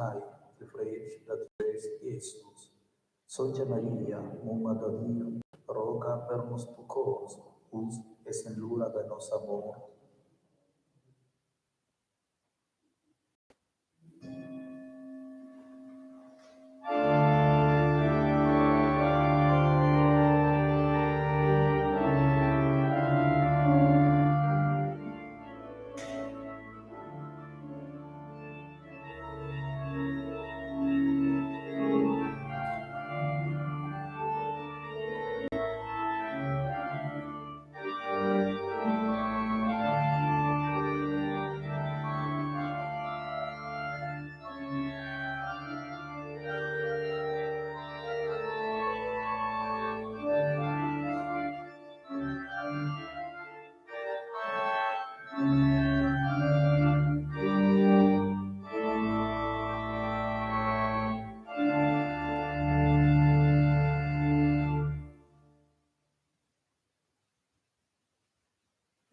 tai, il fregl da Ties Jesus. Sontga Maria, mumma da Diu, roga per nus pucconts, uss e sin l'ura da nossa mort.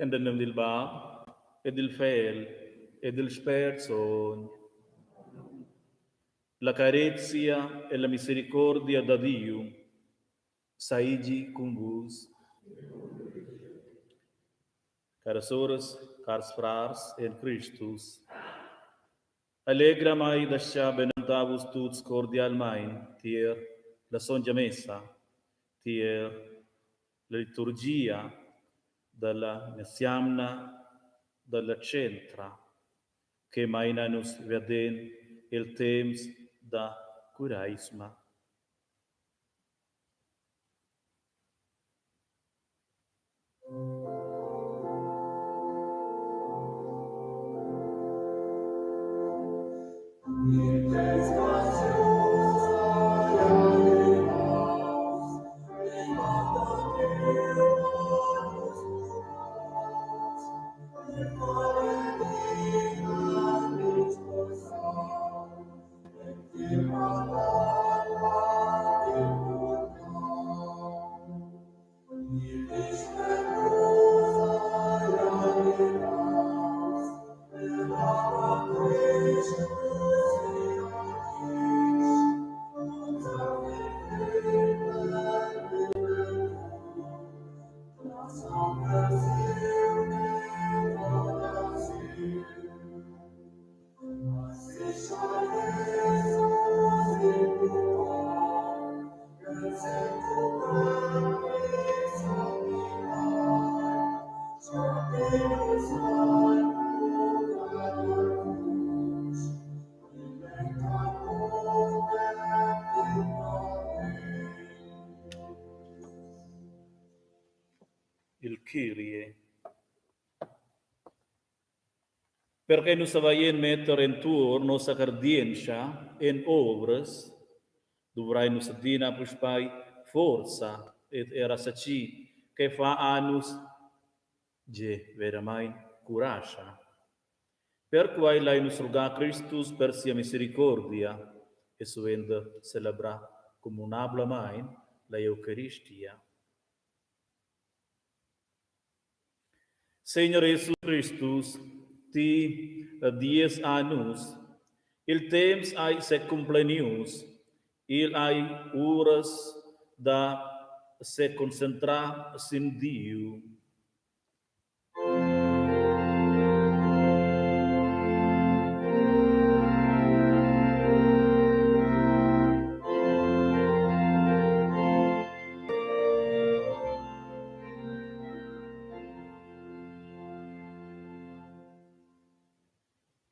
En den num dil Bab e dil Fegl e dil Spert Sogn. La carezia e la misericordia da Diu seigi cun vus. Caras soras, cars frars en Cristus, allegra mei da schar benentar vus tuts cordialmein tier la sontga messa, tier la liturgia dalla mesiamna dalla Centra che meina nus viaden el temps da cureisma. Il Kyrie. Per che nus saveien metter entuorn nossa cardientscha en ovras, duvrein nus adina puspei forza ed era saci che fa a nus gie veramein curascha. Perquei lein nus rugar Cristus per sia misericordia e suenter celebrar communablamein la Eucharistia. Segner Jesus Cristus, ti dies a nus, il temps ei secumplenius, igl ei uras da seconcentrar sin Diu.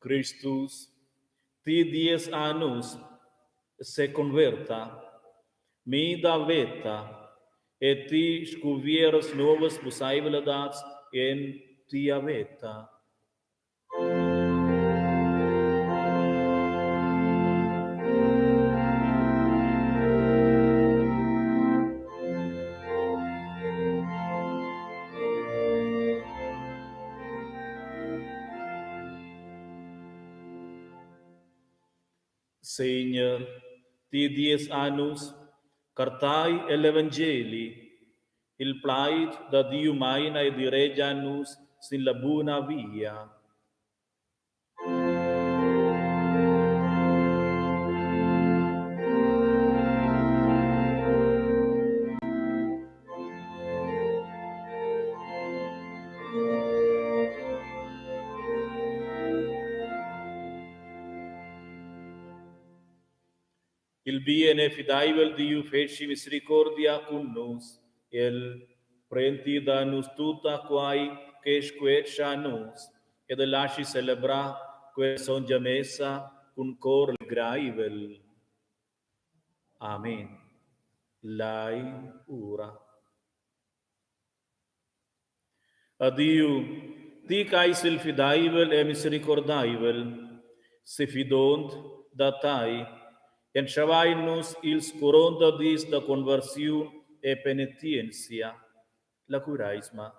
Cristus, ti dies a nus, seconverta, mida veta e ti scuvieras novas pusseivladads en tia veta. Segner, ti dies a nus, cartai el evangeli, il plaid da Diu maina e diregia nus sin la buna via. Il bien e fideivel Diu fetschi misericordia cun nus. El prendi da nus tutta quai che squetscha a nus ed el laschi celebrar quella sontga messa cun cor legreivel. Amen. Lai ura. A Diu, ti ch'eis il fideivel e misericordaivel, sefidond da tai, entschavein nus ils curonta dis da conversiun e penetienzia, la cureisma.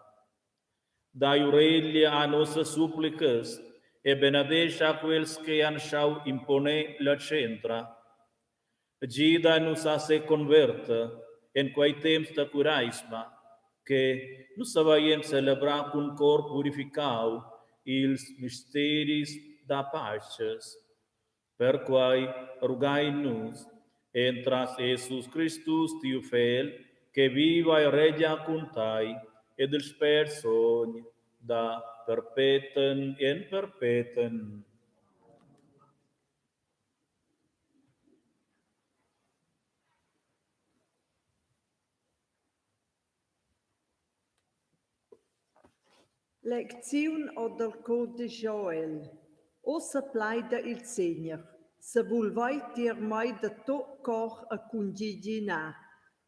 Dai ureglia a nossas supplicas e benedescha quels che han schau imponer la tschendra. Gida nus a seconverter en quei temps da cureisma che nus saveien celebrar cun cor purificau ils misteris da Paschas. Perquei rugain nus entras Jesus Cristus, tiu Fegl, che viva e regia cun tai ed il Spert Sogn da perpeten en perpeten. Lecziun or dal cudesch Joel. Ussa plaida il Segner: Sevulvei tier mei da tut cor e cun giginar,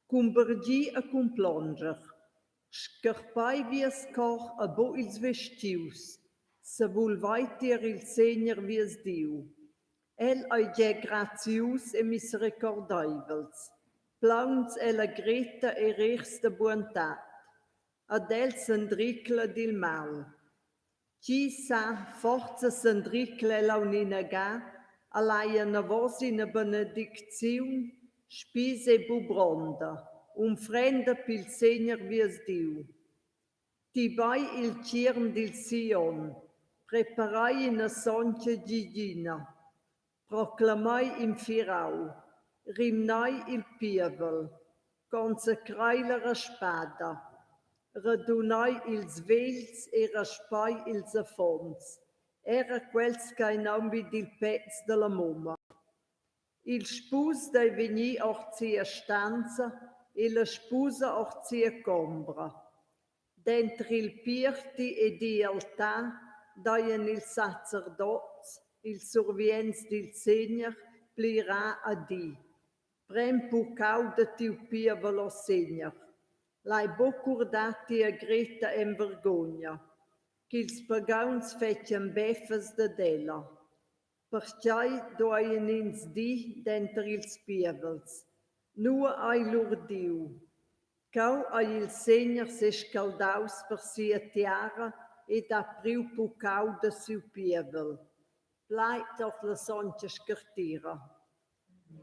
cun bargir e cun plonscher. Scarpei vies cor e buc ils vestgius. Sevulvei tier il Segner vies Diu. El ei gie grazius e misericordeivels, plauns ella gretta e rehs da buontad. Ad el s'endricla dil mal. Tgi sa, forsa s'endricla el aunc ina ga e lai anavos ina benedicziun, spisa e bubronda, unfrenda pil Segner vies Diu. Tibei il tgiern dil Sion, preparei ina sontga gigina, proclamei in firau, rimnei il pievel, consecrei la raspada, radunei ils vegls e raspai ils affons, era quels ch'ein aunc vid il pèz dalla mumma. Il spus dei vegnir ord sia stanza e la spusa ord sia combra. Denter il pierti ed igl altar deien ils sacerdots, ils survients dil Segner, plirar a dir: Pren puccau da tiu pievel, o Segner! Lai buc curdar tia gretta en vergugna, ch'ils pagauns fetschien beffas dad ella. Perquei dueien ins dir denter ils pievels: Nua ei lur Diu? Cheu ei il Segner sescaldaus per sia tiara ed ha priu puccau da siu pievel. Plaid ord la sontga Scartira.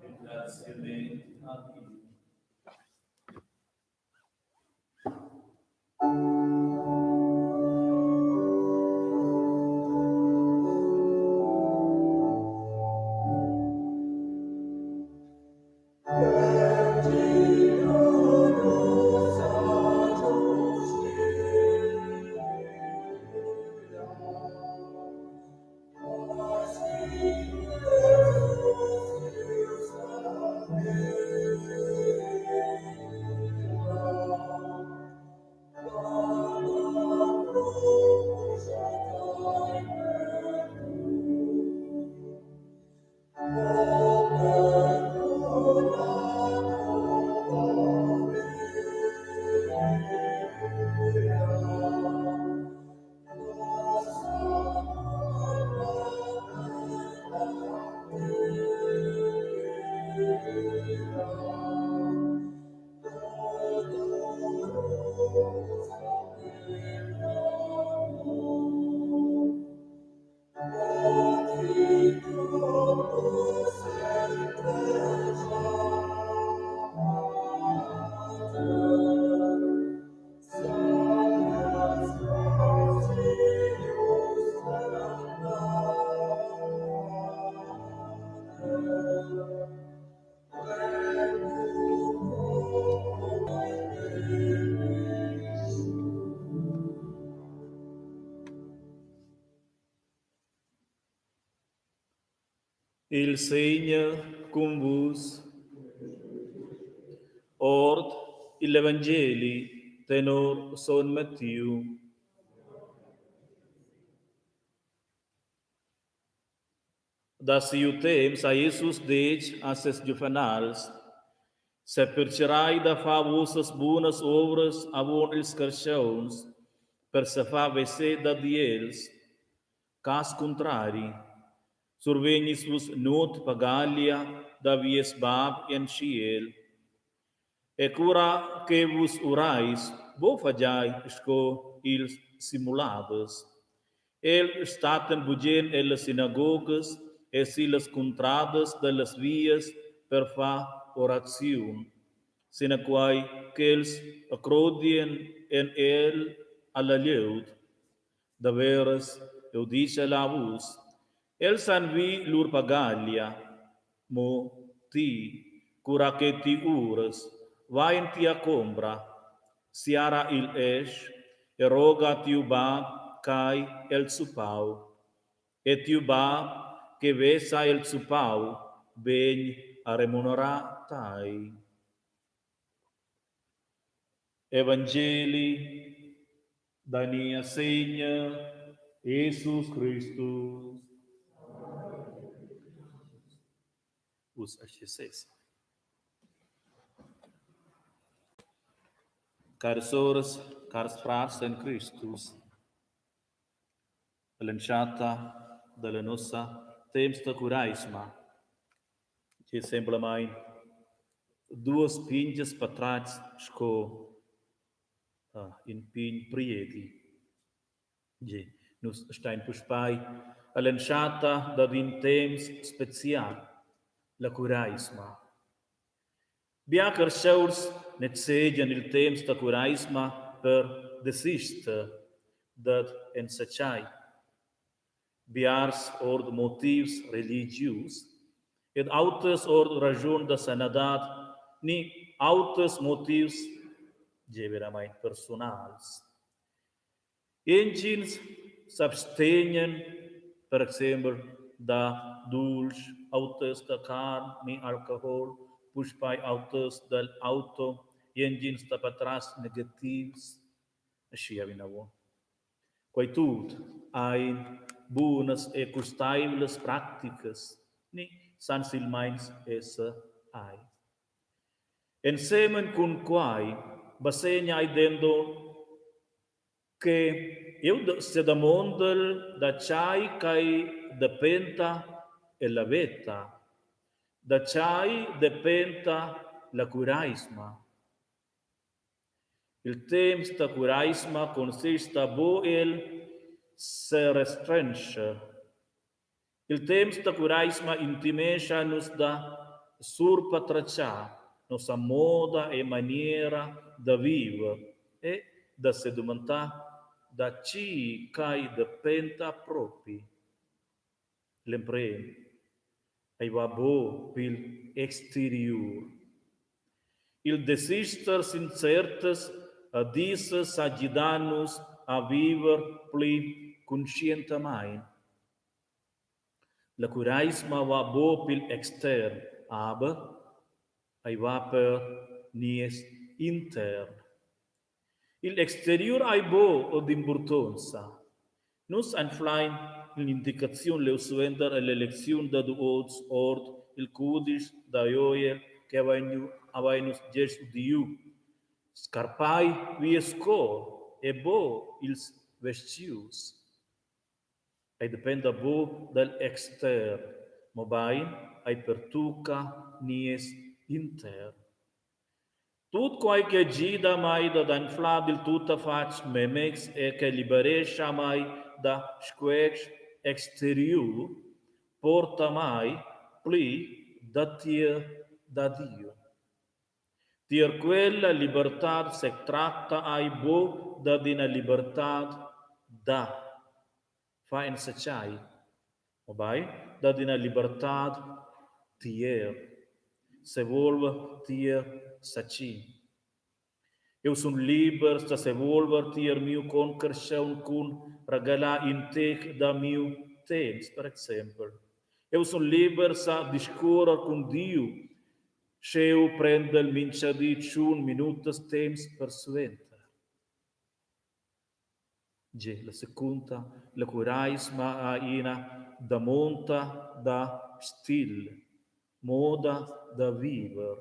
Ringraziament a Diu. Il Segner cun vus. Ord igl evangeli tenor sogn Mattiu. Da siu temps ha Jesus detg a ses giuvenals: Sepertgirai da far vossas bunas ovras avon ils carstgauns per sefar veser dad els. Cass cuntrari survegnis vus nuot pagaglia da vies bab en tschiel. E cura che vus urais, buca fagiai sco ils simuladers. Els stattan bugen ellas sinagogas e sillas cuntradas dallas vias per far oraziun, sinaquai ch'els crodien en egl alla glieud. Daveras, jeu dischel a vus, els han vi lur pagaglia. Mo ti, cura che ti uras, va en tia combra, siara igl esch e roga a tiu bab ch'hai el zuppau. E tiu bab che vesa el zuppau vegn a remunerar tai. Evangeli da Niessegner Jesus Cristus. Vus aschi sesa. Cars soras, cars frars en Cristus, all'entschatta dalla nossa temps da Cureisma che semplamein duas pintgas patratgs sco in pign priedi. Gie, nus stein puspei all'entschatta dad in temps special, la cureisma. Bia carstgauns nezegian il temps da cureisma per desister dad enzatgei. Biars ord motivs religius ed auters ord raschun da sanadad ni auters motivs gie veramein persunals. Entgins s'abstegnan per exempel da dultsch, auters da carn ni alcohol, puspei auters dagl auto, entgins da patratgs negativs, aschia vinavon. Quei tut ein bunas e custeivlas practicas ni san silmeins esser ei. Ensemen cun quai basegna ei denton che jeu sedamondel da tgei ch'ei dependa ella veta, da tgei dependa la cureisma. Il temps da cureisma consista buc el serestrenscher. Il temps da cureisma intimescha nus da surpatratschar nossa moda e maniera da viver e da sedumantar da tgi ch'ei dependa propi. L'emprem, ei va buc pigl exteriur. Il desister sin certas disas sa gidar nus a viver pli cunscientamain. La cureisma va buc pigl extern, aber ei va per nies intern. Igl exteriur ei buc d'impurtonza. Nus anflein in'indicaziun leusuenter ell'elecziun dad oz ord il cudisch da Joel che havein nus gest udiu: Scarpai vies cor e buc ils vestgius. Ei dependa buc dagl extern, mobein ei pertucca nies intern. Tut quai che gida mai dad anflar dil tuttafatg memez e che liberescha mai da squetsch exteriur, porta mai pli datier da Diu. Tier quella libertad setracta ei buc dad ina libertad da far enzatgei, mobein dad ina libertad tier, sevolver tier saci. Eu sun libers da sevolver tier miu concarstgaun cun regalar in tec da miu temps, per exempel. Eu sun libers da discuorer cun Diu. Sch'jeu prendel mintga di tschun minutas temps persuenter. Ge, la secunda, la cureisma ha ina damonda da stil, moda da viver.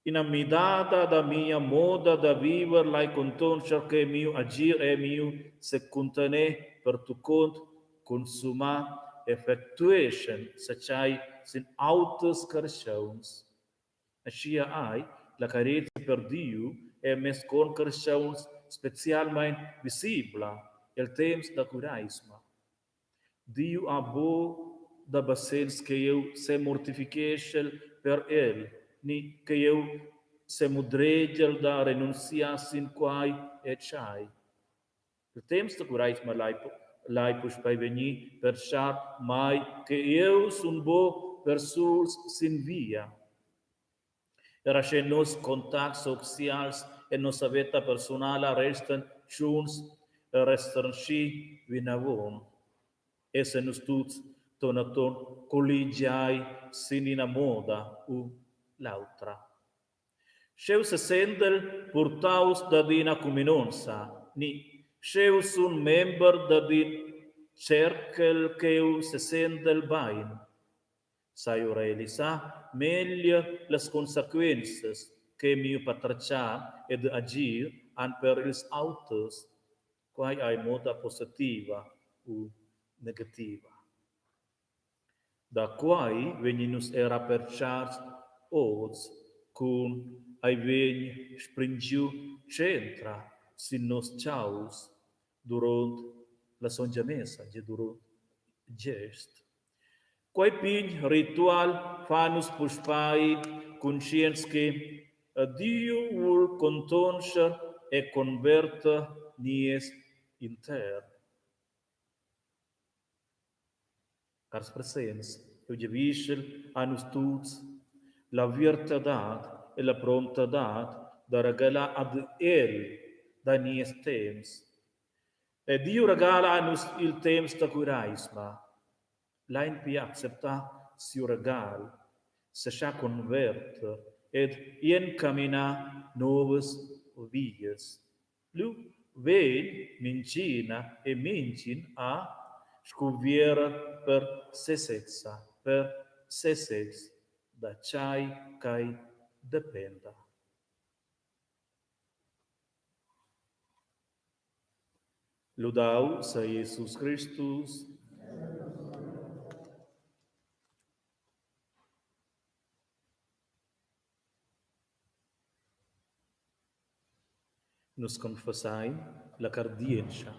Ina midada da mia moda da viver lai contonscher che miu agir e miu secuntener pertuccont consumar effectueschan zatgei sin auters carstgauns. Aschia ei la carezia per Diu e mes concarstgauns specialmein visibla el temps da cureisma. Diu ha buc da basegns che jeu semortificheschel per el ni che jeu semudregel da renunziar sin quei e tschei. Il temps da cureisma lai lai puspei vegnir per schar mai che jeu sun buc persuls sin via. Era sche nos contacts socials e nossa veta persunala restan tschuns e restrenschi vinavon, essan nus tuts tonaton colligiai sin ina moda u l'autra. Sch'jeu sesendel purtaus dad ina cuminonza ni sch'jeu sun member dad in cerchel ch'jeu sesendel bein, sai jeu realisar meglier las consequenzas che miu patratgar ed agir han per ils auters, quai ei moda positiva u negativa. Da quai vegnin nus era pertscharts oz cun ei vegn springiu tschentra sin nos tgaus duront la sontga messa, gie duront gest. Quei pign ritual fa nus puspei cunscients che Diu vul contonscher e converter nies intern. Cars presents, jeu giavischel a nus tuts l'aviartadad e la prontadad da regalar ad el da nies temps. E Diu regala a nus il temps da cureisma. Lein pia acceptar siu regal, seschar converter ed encaminar novas vias. Lu vegn mintgina e mintgin a scuvierer per sesezza, per sesez, da tgei ch'ei dependa. Ludau sei Jesus Cristus. Nus confessain la cardientscha.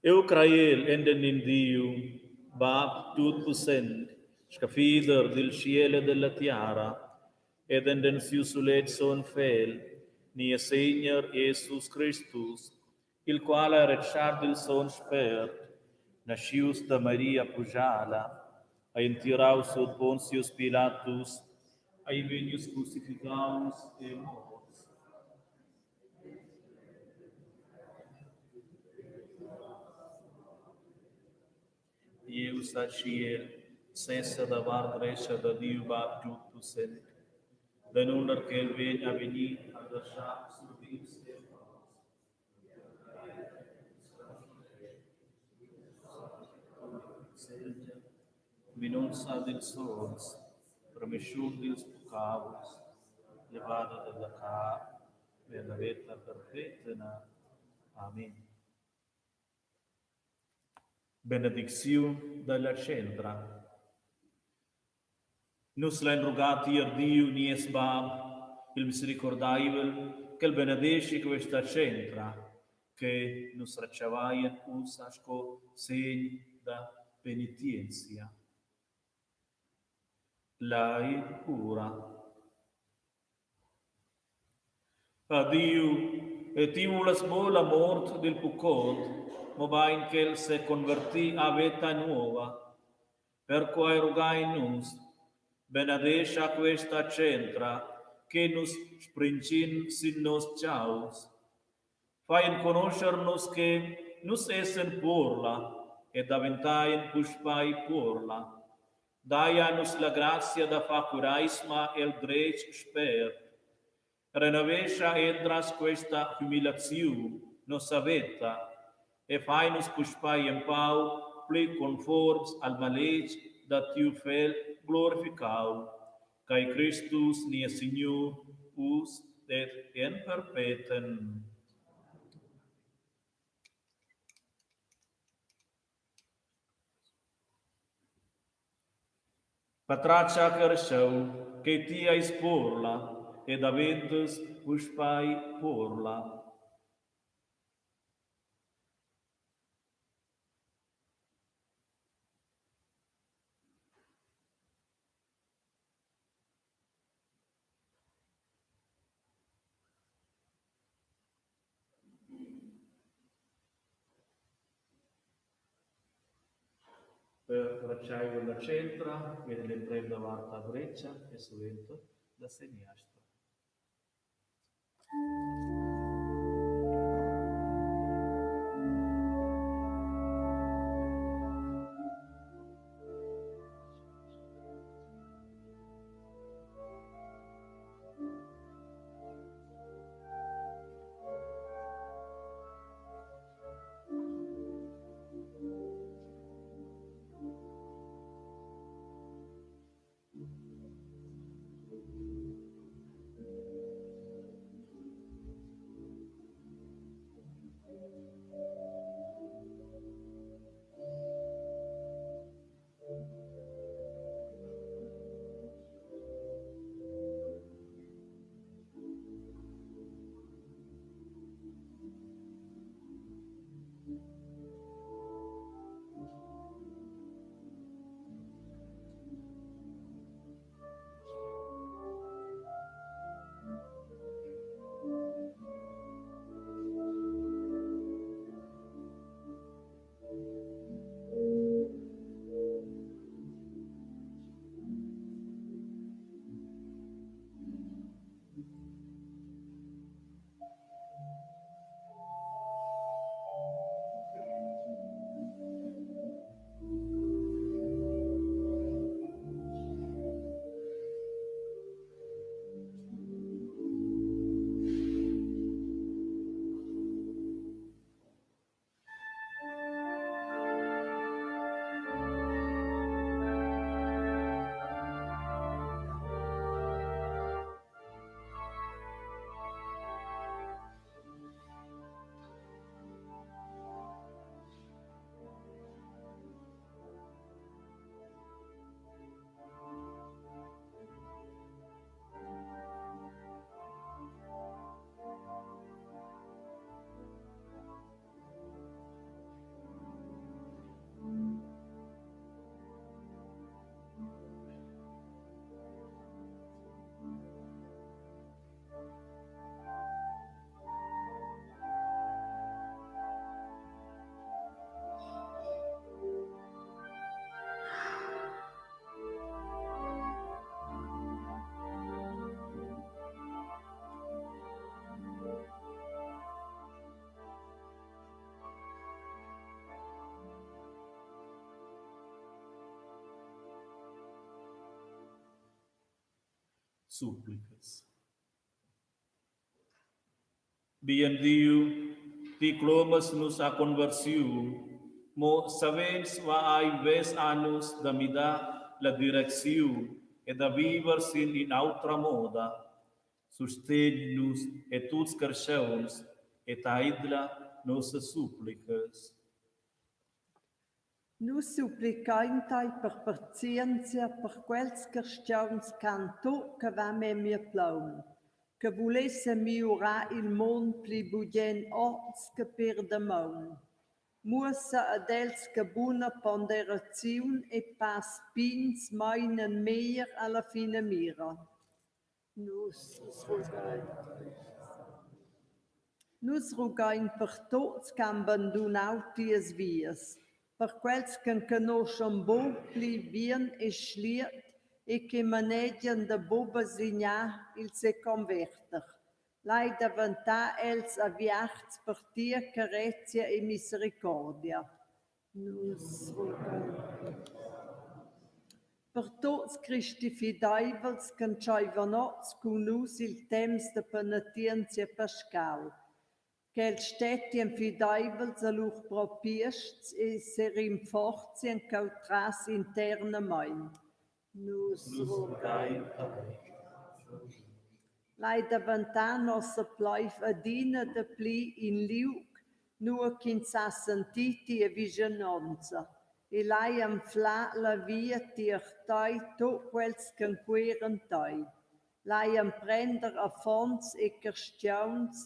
Eu craiel enden in Diu, Bab tutpussent, scaffider dil tschiel e della tiara, ed enden siu sulet son Fegl, nies Segner Jesus Cristus, il qual ha retschart il Sogn Spert, naschius da Maria Pujala, ha entirau sut Pontius Pilatus, ei vegnius crucificaus e morts. Dieus ha tschiel sesa da vart dretga da Diu Bab tutpussent, danunder ch'el vegn a vegnir a derschar sur vivs e morts. Baselgia, cuminonza dils sogns, remischun dils puccaus, levada dalla carn per la veta perpetna. Amen. Benedicziun dalla tschendra. Nus lein rugar tier Diu nies Bab, il misericordaivel, ch'el benedeschi questa tschendra che nus retschavaien ussa sco segn da penitenzia. Lai ura. A Diu, e ti vulas mo la mort dil puccont, mobein ch'el seconverti a veta nova. Perquei rugain nus, benedescha questa tschentra che nus springin sin nos tgaus. Fai enconoscher nus che nus essen puorla e daventein puspei puorla. Dai a nus la grazia da far cureisma el dretg spért. Renovescha entras questa humiliaziun nossa veta e fai nus puspei empau pli conforms al maletg da tiu Fegl glorificau, quei Cristus nies Signur, uss ed en perpeten. Patratga carschau che ti eis puorla e daventas puspei puorla. Per retscheiver la centra vegn l'emprem da vart da dretga e suenter da seniastra. Supplicas. Bien Diu, ti clomas nus a conversiun, mo savens va ei vess a nus da midar la direcziun e da viver sin in'autra moda. Sustegn nus e tuts carstgauns e teidla nossas supplicas. Nus supplichein tei per pazienzia per quels carstgauns che han tut che va memia plaun, che vulessen migliurar il mund pli bugen oz che pér damaun. Muossa ad els che buna ponderaziun e pass pigns meinan meglier alla finamira. Nus rughein. Nus rughein per tuts che han bandunau tias vias, per quels che enconuschan buc pli bien e schliet e che manegian da buc basegnar il seconverter. Lai daventar els aviarts per tia carezia e misericordia. Nus rughein. Per tuts cristifideivels ch'entscheivan oz cun nus il temps da penetienzia pascal. Ch'els stettien fideivels a lur propiests e serinforzien cheutras internamein. Nus rughein tei. Lai daventar nossa pleiv adina dapli in liug, nua ch'ins sa sentir tia vischinonza e lai anflar la via tier tei tut quels ch'enqueran tei. Lai emprender affons e carstgauns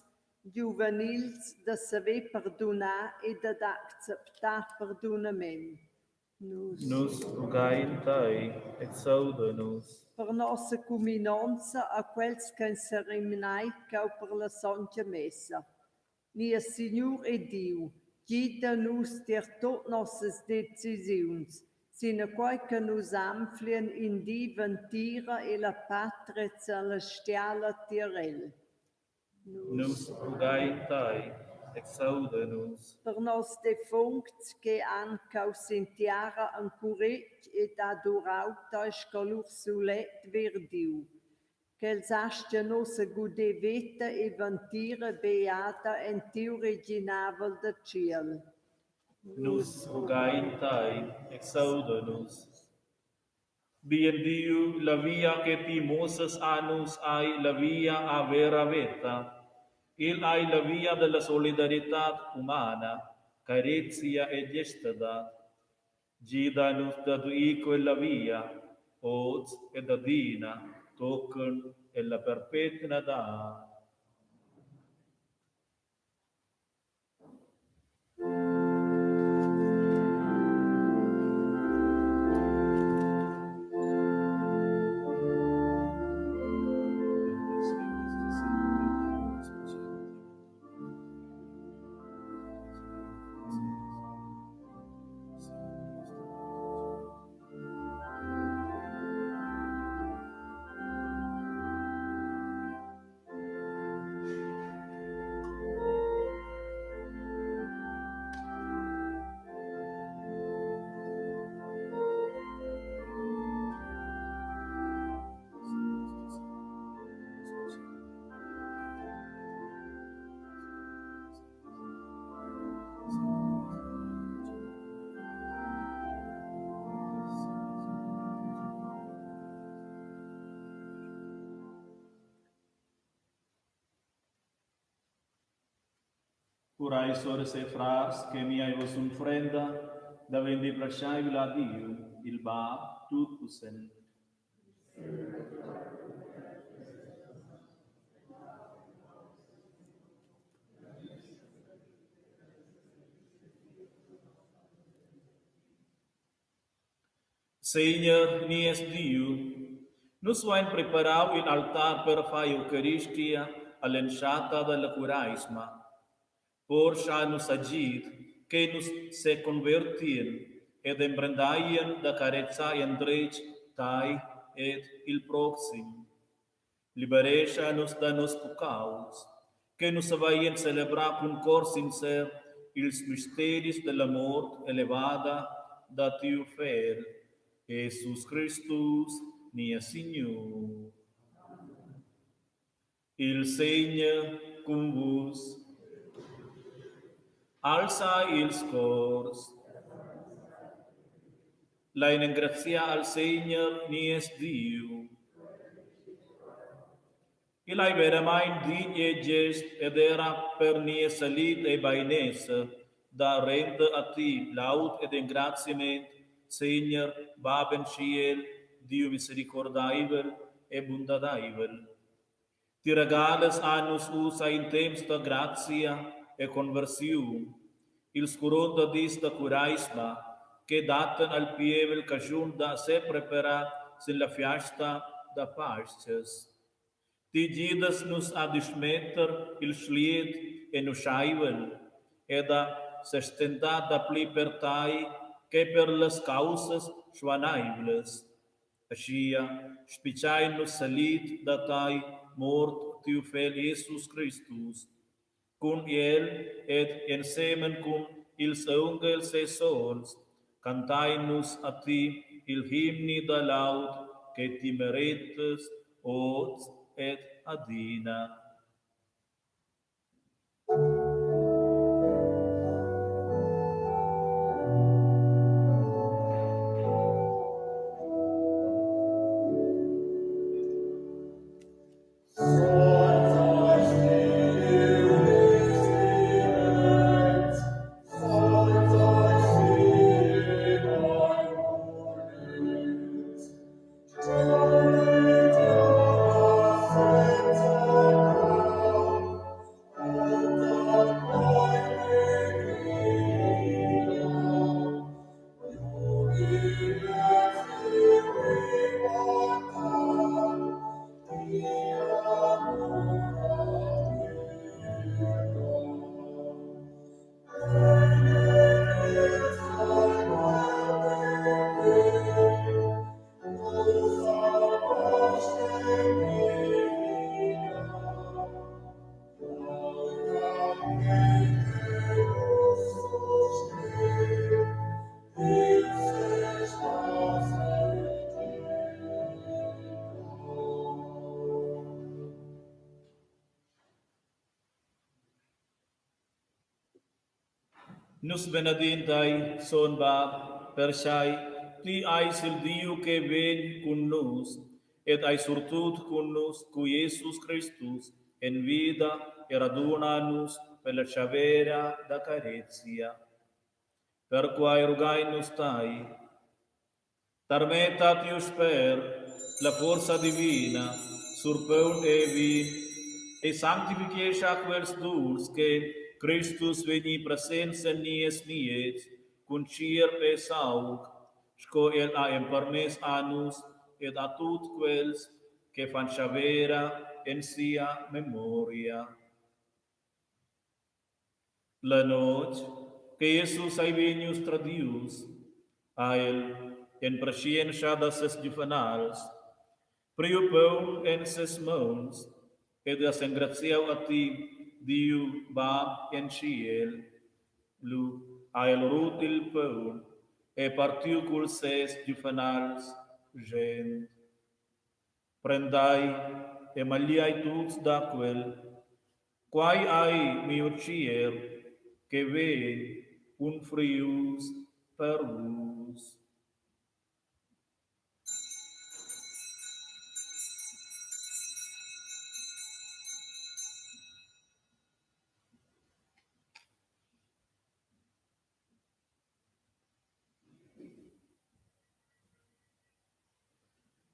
giuvenils da saver perdunar e dad acceptar perdunament. Nus. Nus rughein tei, exauda nus. Per nossa cuminonza a quels ch'ein serimnai cheu per la sontga messa. Nies Signur e Diu, gida nus tier tut nossas decisiuns, sinaquei che nus anflien in di ventira e la patria celestiala tier el. Nus rughein tei, exauda nus. Per nos defuncts che han cheu sin tiara encuretg ed adurau tei sco lur sulet ver Diu. Ch'els astgien ussa guder veta e ventira beada en tiu reginavel da tschiel. Nus rughein tei, exauda nus. Bien Diu, la via che ti muossas a nus ei la via a vera veta. Igl ei la via dalla solidaritad humana, carezia e gestadad. Gida nus dad ir quella via, oz ed adina, tochen ella perpetnadad. Urai, soras e frars, che mia e voss'unfrenda davendi plaschaivla a Diu, il Bab tutpussent. Segner nies Diu, nus vain preparau il altar per far eucaristia all'entschatta dalla cureisma. Porscha nus agid che nus seconvertien ed emprendeien da carezar endretg tei ed il proxim. Liberescha nus da nos puccaus, che nus saveien celebrar cun cor sincer ils misteris della mort elevada da tiu Fegl, Jesus Cristus, nies Signur. Il Segner cun vus. Alza ils cors. Lein engraziar al Segner nies Diu. Igl ei veramein dign e gest ed era per nies salit e beinesser da render a ti laud ed engraziament, Segner, Bab en tschiel, Diu misericordaivel e bundadaivel. Ti regalas a nus ussa in temps da grazia e conversiun, ils curonta dis da cureisma che dattan al pievel caschun da sepreparar sin la fiasta da Pastgas. Ti gidas nus a dismetter il schliet e nuschaivel e da sestentar dapli per tai che per las caussas schvaneivlas. Aschia spitgein nus salid da tai, mort tiu Fegl Jesus Cristus. Cun el ed ensemen cun ils aunghels e sogns cantein nus a ti. il himni da laud che ti meretas oz ed adina. Nus benedin tai, son Bab, perchai ti ais il Dieu che vegn cun nus ed ais surtut cun nus cu Jesus Cristus envida e raduna nus per la tschavera da carezia. Perquai rugain nus tai, Tarmetta tiu Spert la forza divina sur paun e vin e sanctifichescha quels duns che Cristus vegni presents en nies miez cun tgierp e saung, sco el ha empermess a nus ed a tut quels che fan tschavera en sia memoria. La notg che Jesus ei vegnius tradius, ha el, en preschientscha da ses giuvenals, priu paun en ses mauns ed ha s'engraziau a ti, Diu Bab en tschiel. Lu ha el rut il paun e partiu culs ses giuvenals, schend: Prendai e magliai tuts da quel. Quai ei miu tgierp che vegn unfrius per vus.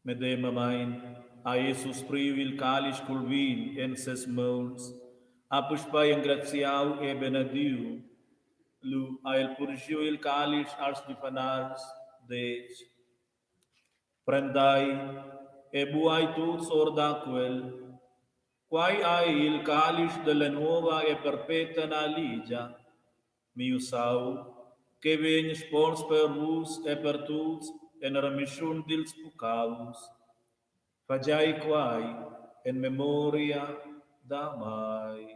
Medemamein ha Jesus priu il calisch cul vin en ses mauns, ha puspei engraziau e benediu. Lu ha el purschiu il calisch als giuvenals, detg: Prendai e buai tuts or da quel. Quai ei il calisch dalla nova e perpetna ligia. Miu saung, che vegn spons per vus e per tuts en remischun dils puccaus. Fagiai quai en memoria da mei.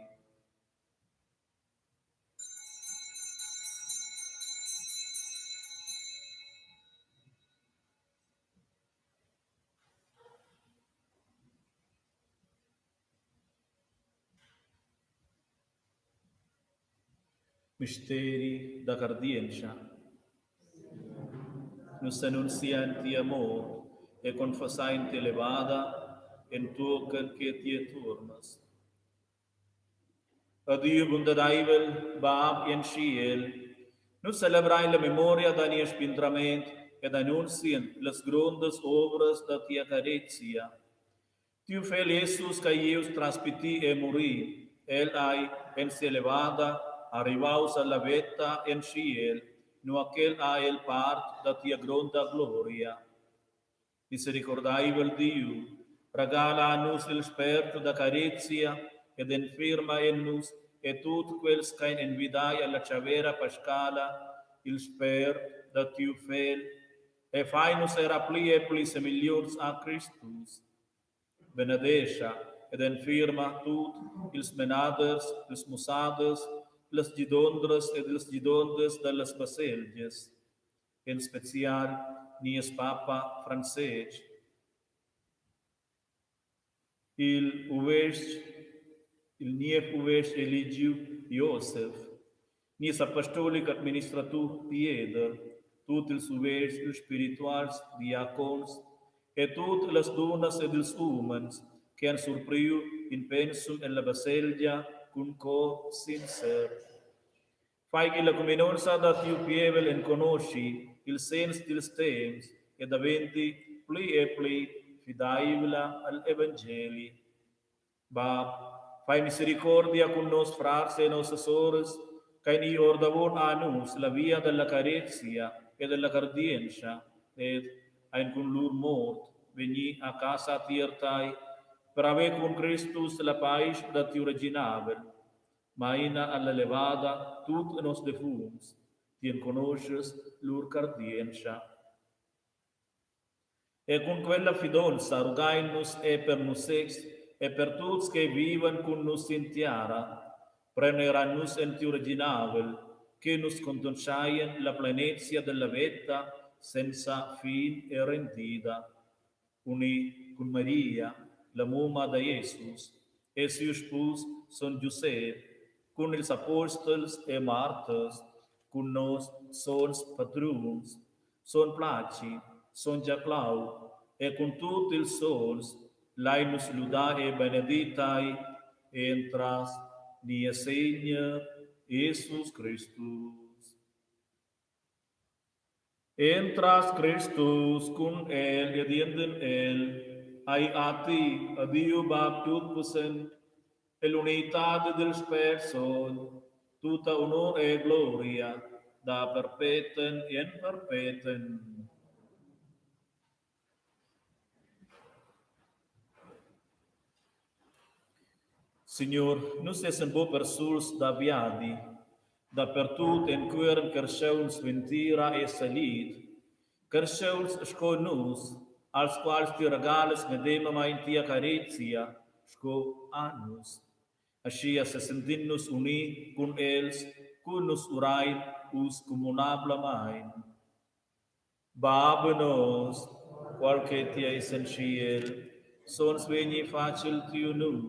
Misteri da cardientscha. Nus annunziain tia mort e confessain tia levada entochen che ti tuornas. A Diu bundadaivel, Bab en tschiel, nus celebrain la memoria da nies spindrament ed annunzien las grondas ovras da tia carezia. Tiu fegl Jesus ch'ei ius tras pitir e murir, el ei en sia levada arrivaus alla veta en tschiel, nua ch'el ha el part da tia gronda gloria. Misericordaivel Diu, regala a nus il spert da carezia ed enfirma en nus e tut quels ch'ein envidai alla tschavera pascala il spert da tiu Fegl e fai nus era pli e pli semiglions a Cristus. Benedescha ed enfirma tut ils menaders, ils mussaders, las gidondras ed ils gidonders dallas baselgias, en special nies papa Francestg. Igl uvestg, il niev uvestg eligiu Josef, nies apostolic administratur Pieder, tut ils uvestgs, ils spirituals, diacons e tut las dunnas ed ils umens che han surpriu in pensum en la baselgia cun cor sincer. Fai che la cuminonza da tiu pievel enconoschi ils segns dils temps e daventi pli e pli fideivla al evangeli. Bab, fai misericordia cun nos frars e nossas soras, ch'ein i ordavon a nus la via dalla carezia e dalla cardientscha ed ein cun lur mort vegni a casa tier tei per haver cun Cristus la paisch da tiu reginavel. Maina alla levada tut nos defuncts, ti enconoschas lur cardientscha. E cun quella fidonza rugain nus è per nus sezs e per tuts che vivan cun nus sin tiara, prender a nus en tiu reginavel, che nus contonscheien la plenezia della veta senza fin e rendida. Uni cun Maria, la mumma da Jesus, e siu spus sogn Giusep, cun ils apostels e marters, cun nos sogns patruns, sogn Placi, sogn Giaclau e cun tut ils sogns, lein nus ludar e benedir tei entras nies Segner Jesus Cristus. Entras Cristus cun el ed enden el, hai a ti, a Diu Bab tutpussent, ell'unitad dil Spert Sogn, tutta honur e gloria da perpeten en perpeten. Signur, nus essan buc persuls da viadi, dapertut encueran carstgauns ventira e salid, carstgauns sco nus, als quals ti regalas medemamein tia carezia sco a nus. Aschia sesentin nus uni cun els, cu nus urein uss communablamein. Bab nos, qual che ti eis en tschiel, sogns vegni fatg il tiu num,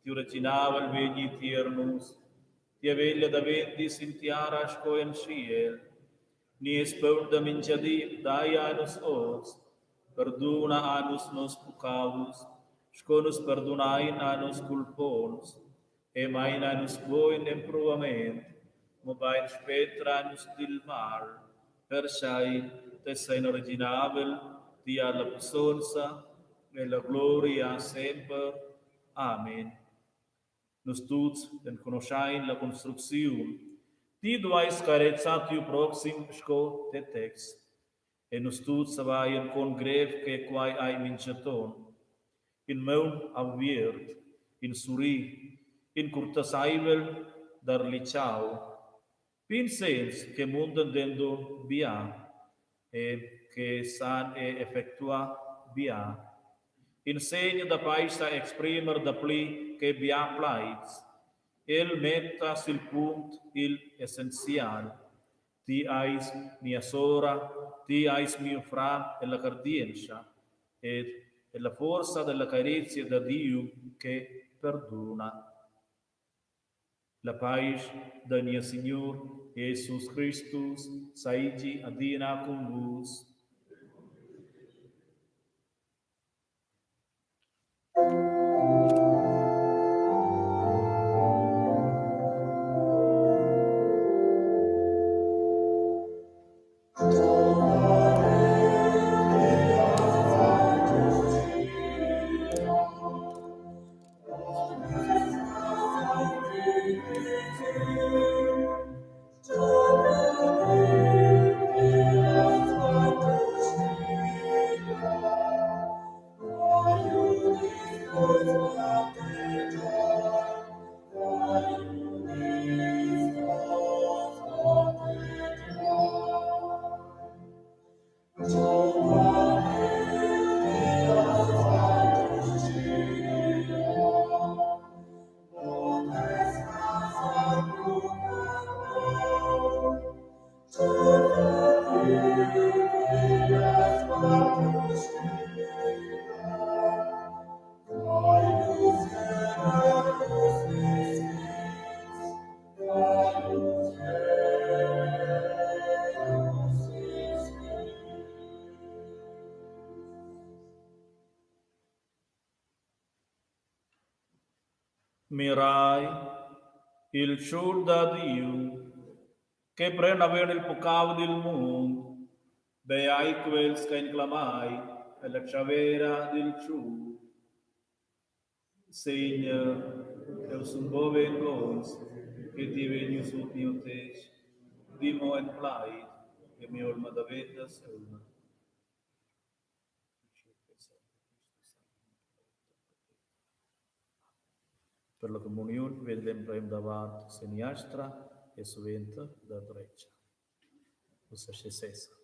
tiu reginavel vegni tier nus, tia veglia daventi sin tiara sco en tschiel. Nies paun da mintgadi dai a nus oz, perduna a nus nos puccaus, sco nus perdunain a nos culponts, e meina nus buc in empruvament, mobein spetra nus dil mal, perchei tes ein reginavel, ti ha la pussonza e la gloria semper. Amen. Nus tuts enconuschein la construcziun. Ti dueis carezar tiu proxim sco tetez. E nus tuts savein con grev che quai ei mintgaton. In maun aviert, in surrir, in curtaseivel darlitschau. Pigns segns che mundan denton bia e che san er effectuar bia. In segn da paisch sa exprimer dapli che bia plaids. El metta sil punct igl essenzial. Ti eis mia sora, ti eis miu frar ella cardientscha ed ella forza dalla carezia da Diu che perduna. La paisch da nies Signur Jesus Cristus seigi adina cun vus. Mirai, il tschur da Diu, che pren naven il puccau dil mund, beai quels ch'ein clamai ella tschavera dil tschur. Segner, jeu sun buc vengonzs che ti vegnius sut miu tetg, di mo in plaid e mi'olma daventa sauna. Per la communiun vegn l'emprem da vart seniastra e suenter da dretga. Ussa sche sesa.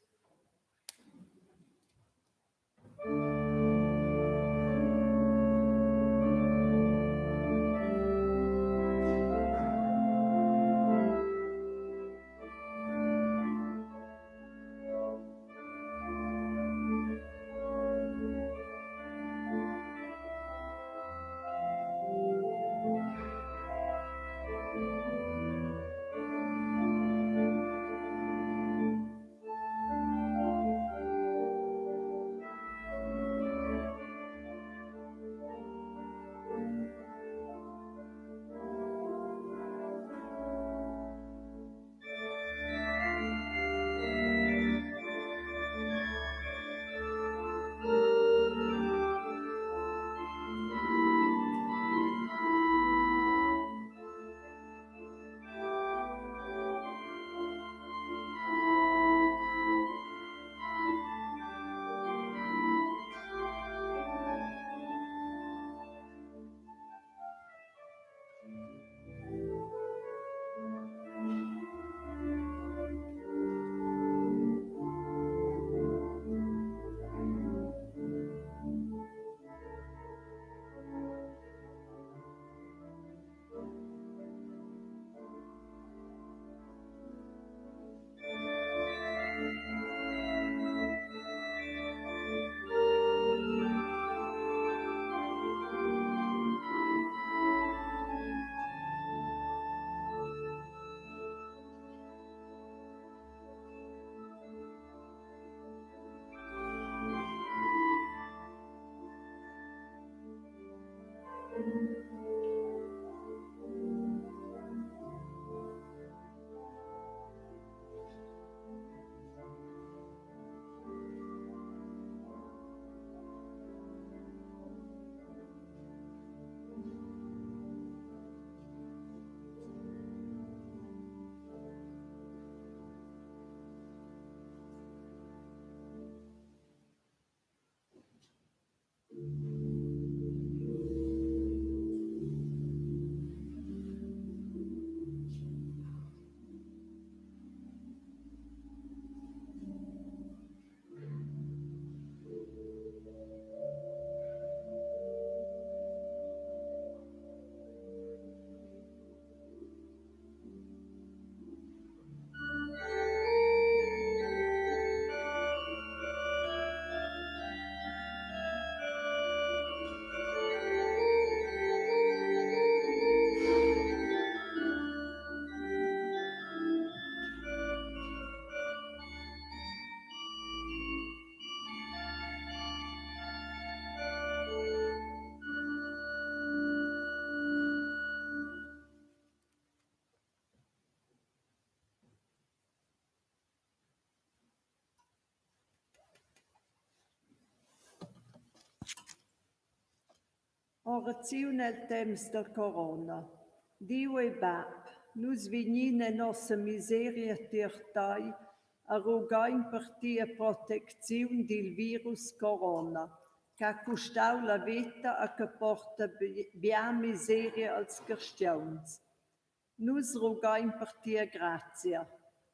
Oraziun el temps da corona. Diu e Bab, nus vegnin en nossa miseria tier tei e rughein per tia protecziun dil virus corona che ha custau la veta e che porta bia miseria als carstgauns. Nus rughein per tia grazia.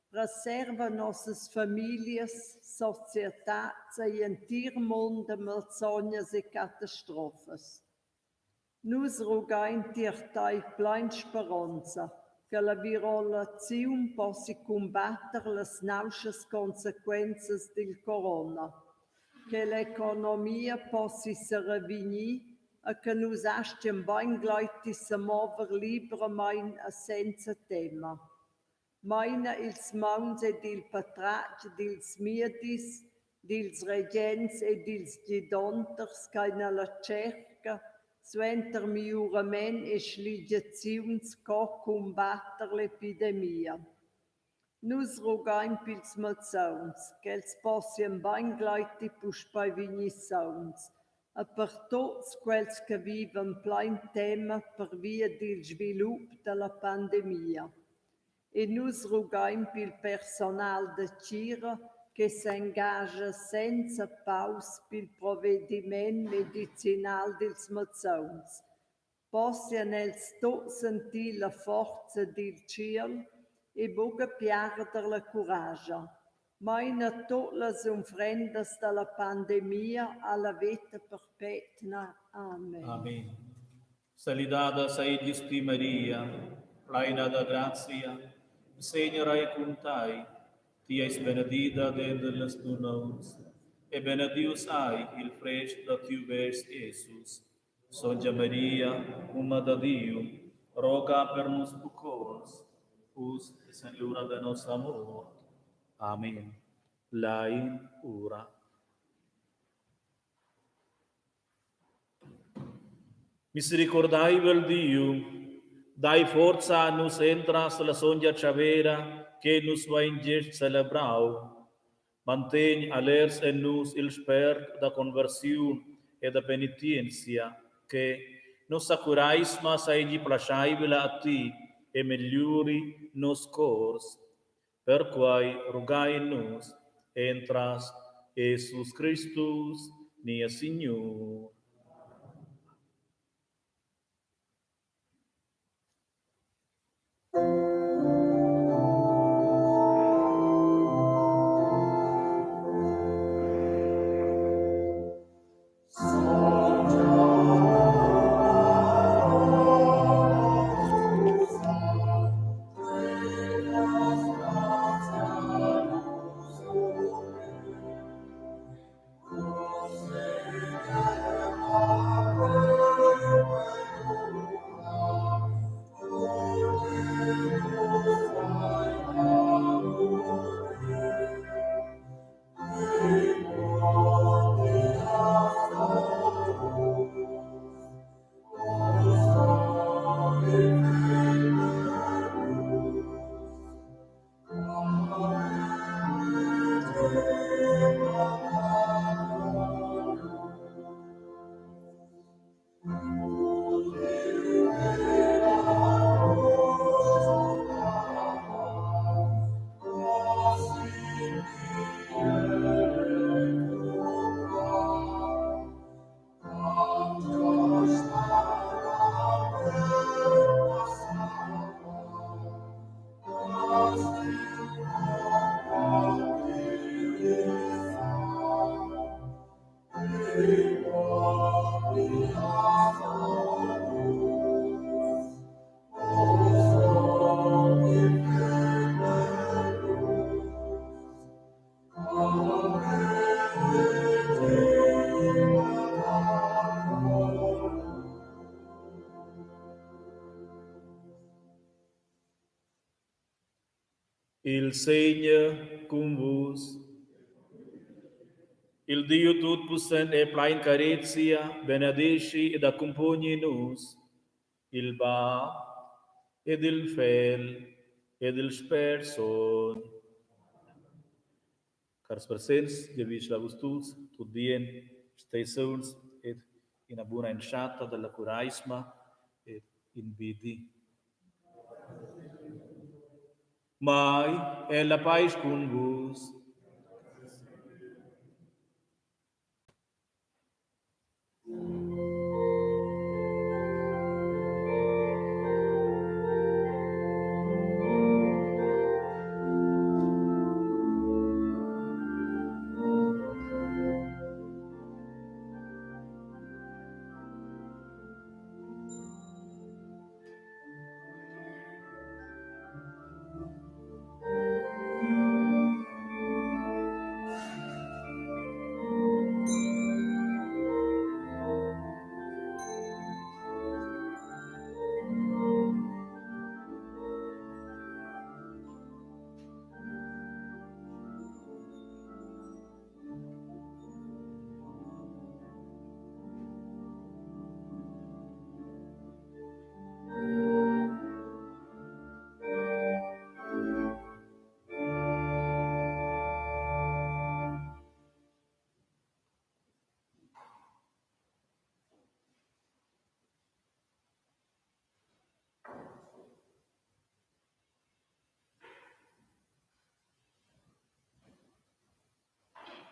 Preserva nossas famiglias, societads egl entir mund da malsognas e catastrofas. Nus rughein tier tei plein speronza che la virolaziun possi cumbatter las nauschas consequenzas dil corona. che l'economia possi serevegnir e che nus astgien beingleiti semover libramein e senza tema. Meina ils mauns ed il patratg dils miedis, dils regents e dils gidonters ch'ein alla tscherca suenter migliurament e schligiaziuns co cumbatter l'epidemia. Nus rughein pils malsauns, ch'els possien beingleiti puspei vegnir sauns e per tuts quels che vivan plein tema pervia dil svilup dalla pandemia. E nus rughein pil personal da tgira che s'engascha senza paus pil provediment medicinal dils malsauns. Possian els tuts sentir la forza dil tschiel e buca piarder la curascha. Meina tut las unfrendas dalla pandemia alla veta perpetna. Amen. Amen. Salidada seigies ti Maria, pleina da grazia, il Segner ei cun tei. Ti eis benedida denter las dunnauns, e benedius ei il frest da tiu vest Jesus. Sontga Maria, mumma da Diu, roga per nus pucconts, uss e en l'ura da nossa mort. Amen. Lein ura. Misericordaivel Diu, dai forza a nus entras la sontga tschavera che nus vein gest celebrau. Mantegn alerts en nus il spert da conversiun e da penitenzia, che nossa cureisma seigi plascheivla a ti e megliuri nos cors. Perquei rugain nus entras Jesus Cristus, nies Signur. Il Segner cun vus. Il Diu tutpussent e plein carezia benedeschi ed accumpogni nus, il Bab ed il Fegl ed il Spert Sogn. Cars presents, giavischel a vus tuts tut bien, stei sauns ed ina buna entschatta dalla cureisma ed in bi di. Mai è la paisch cun vus.